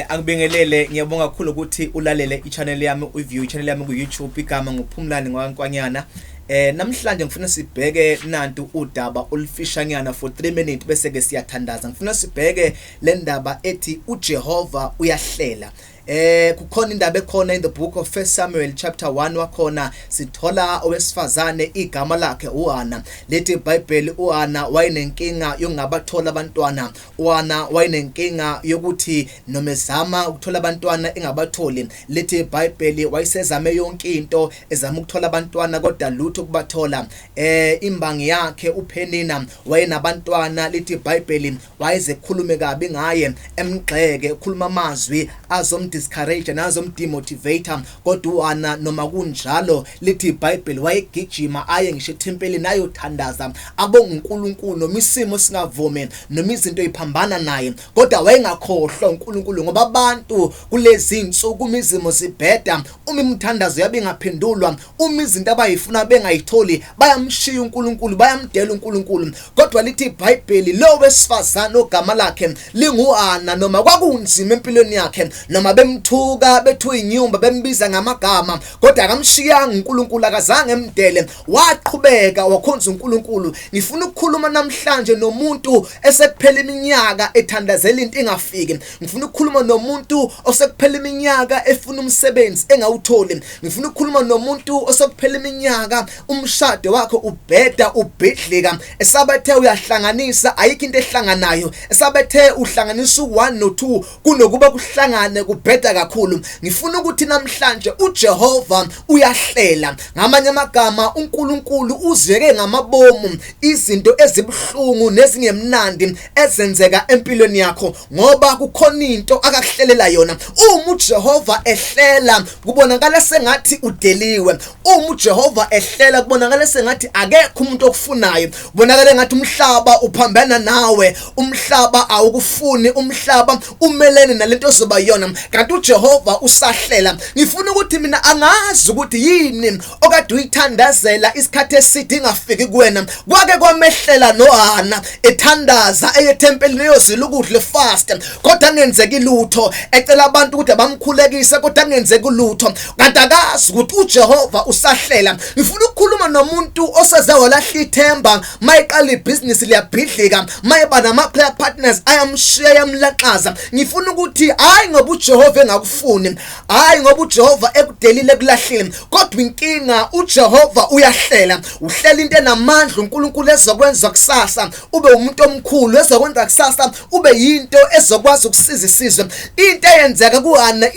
Angibingelele, ngiyabonga kakhulu ukuthi ulalele i-channel yami, u-view i-channel yami ku-YouTube. Igama nguPhumlani ngwaNkwanyana. Namhlanje ngifuna sibheke nantu udaba olufishanyana for 3 minutes, bese ke siyathandaza. Ngifuna sibheke le ndaba ethi uJehova uyahlela. Kukhona indaba ekhona in the book of 1 Samuel chapter 1, wakhona sithola owesifazane igama lakhe uHana. Lithi iBhayibheli uHana wayenenkinga yokungabathola abantwana. uHana wayenenkinga yokuthi noma ezama ukuthola abantwana engabatholi. Lithi iBhayibheli wayesezame yonke into ezama ukuthola abantwana, kodwa lutho kubathola. Imbangi yakhe uPhenina wayenabantwana. Lithi iBhayibheli wayeze khulume kabi ngaye, emgxeke, ekhuluma amazwi azomdiscourage nazomdemotivate. Kodwa uHana, noma kunjalo, lithi iBhayibheli wayegijima aye ngisho ethempelini ayothandaza, abonga uNkulunkulu, noma isimo singavumi, noma izinto iphambana naye, kodwa wayengakhohlwa uNkulunkulu. Ngoba abantu kulezi insuku, uma izimo zibheda, uma imithandazo yabe ingaphendulwa, uma izinto abayifuna bengayitholi, bayamshiya uNkulunkulu, bayamdela uNkulunkulu. Kodwa lithi iBhayibheli lo wesifazane ogama lakhe linguHana, noma kwakunzima empilweni yakhe, noma bemthuka, bethu inyumba, bembiza ngamagama, kodwa akamshiyanga uNkulunkulu, akazange emdele, waqhubeka wakhonza uNkulunkulu. Ngifuna ukukhuluma namhlanje nomuntu esekuphela iminyaka ethandazela into ingafiki. Ngifuna ukukhuluma nomuntu osekuphela iminyaka efuna umsebenzi engawutholi. Ngifuna ukukhuluma nomuntu osekuphela iminyaka umshado wakhe ubheda, ubhidlika, esabethe uyahlanganisa, ayikho into ehlanganayo, esabethe uhlanganisa u1 no2, kunokuba kuhlangane kubheda kakhulu. Ngifuna ukuthi namhlanje uJehova uyahlela. Ngamanye amagama, uNkulunkulu uzweke ngamabomu izinto ezibuhlungu nezingemnandi ezenzeka empilweni yakho, ngoba kukhona into akakuhlelela yona. Uma uJehova ehlela, kubonakala sengathi udeliwe. Uma uJehova ehlela, kubonakala sengathi akekho umuntu okufunayo, kubonakala engathi umhlaba uphambana nawe, umhlaba awukufuni, umhlaba umelene nalento ozoba yona, kanti uJehova usahlela. Ngifuna ukuthi mina angazi ukuthi yini okade uyithandazela isikhathi eside ingafiki kuwena. Kwake kwamehlela noHana, ethandaza, eye ethempelini eyozila ukudla, fast, kodwa angenzeki lutho, ecela abantu ukuthi abamkhulekise, kodwa angenzeki lutho, kanti akazi ukuthi uJehova usahlela. Ngifuna ukukhuluma nomuntu oseze walahla ithemba. Mayiqala ibhizinisi liyabhidlika, mayeba nama-prayer partners ayamshiya, yamlaxaza. Ngifuna ukuthi hayi ngoba uJehova engakufuni, hayi ngoba uJehova ekudelile, ekulahlile, kodwa inkinga uJehova uyahlela. Uhlela into enamandla uNkulunkulu ezokwenza kusasa ube umuntu omkhulu, ezokwenza kusasa ube yinto ezokwazi ukusiza isizwe. Into eyenzeka kuHana,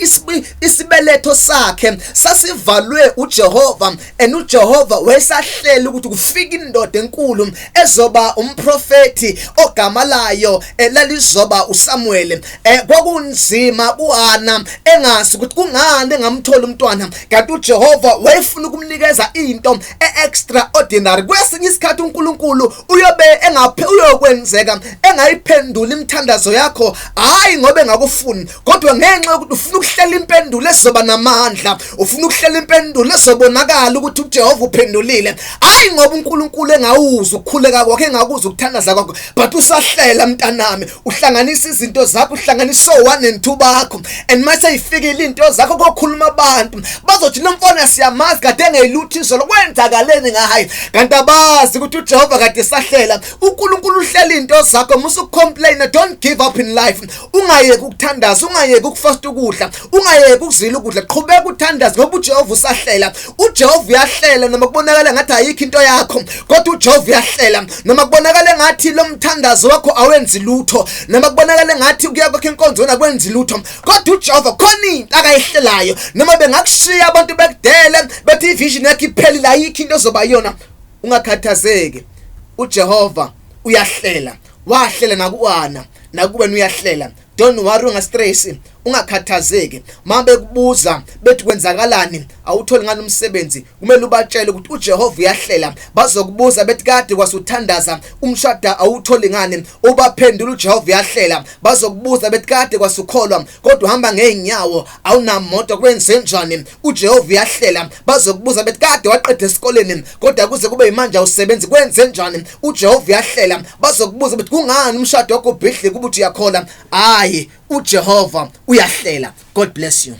isibeletho sakhe sasivalwe uJehova, and uJehova wayesahlela ukuthi kufike indoda enkulu ezoba umprofeti ogama layo lalizoba uSamuel. Kwakunzima kuHana, engazi ukuthi kungani engamthola umntwana, kanti uJehova wayefuna ukumnikeza into e-extraordinary. Kwesinye isikhathi uNkulunkulu uyobe engaphe uyokwenzeka engayiphenduli imithandazo yakho, hayi ngoba engakufuni, kodwa ngenxa yokuthi ufuna ukuhlela impendulo ezoba namandla, ufuna ukuhlela impendulo ezobonakala ukuthi uJehova uphendulile. Hayi ngoba uNkulunkulu engawuza ukukhuleka kwakhe, engakuza ukuthandaza kwakho, but usahlela, mntanami. Uhlanganisa izinto zakho, uhlanganisa o1 and 2 bakho, and mase ifikile into zakho, kokhuluma abantu, bazothi lo mfana siyamazi, kade engeyilutho izolo, kwenzakaleni ngaye? Kanti abazi ukuthi uJehova kade sahlela. UNkulunkulu uhlela into zakho. Musu complain, don't give up in life. Ungayeki ukuthandaza, ungayeki ukufasta ukudla, ungayeki ukuzila ukudla. Qhubeka uthandaze, ngoba uJehova usahlela. UJehova uyahlela noma kubonakala ngathi ayikho into yakho, kodwa uJehova uyahlela. Noma kubonakala ngathi lo mthandazo wakho awenzi lutho, noma kubonakala ngathi kuya kwakho enkonzweni akwenzi lutho, kodwa uJehova khona into akayihlelayo. Noma bengakushiya abantu, bekudele, bethi ivision yakho iphelile, ayikho into ozoba yona, ungakhathazeki, uJehova uyahlela. Wahlela nakuHana, nakuwena uyahlela. Don't worry, ungastress, ungakhathazeki. Mabe kubuza bethi kwenzakalani, awutholi ngani umsebenzi, kumele ubatshele ukuthi uJehova uyahlela. Bazokubuza bethi kade kwasuthandaza, umshado awutholi ngani, ubaphendula uJehova uyahlela. Bazokubuza bethi kade kwasukholwa, kodwa uhamba ngeenyawo, awunamoto, kwenze njani? UJehova uyahlela. Bazokubuza bethi kade waqeda esikoleni, kodwa kuze kube imanje awusebenzi, kwenze njani? UJehova uyahlela. Bazokubuza bethi kungani umshado wakho ubhidlika, ukuthi uyakholwa? Hayi, uJehova uyahlela. God bless you.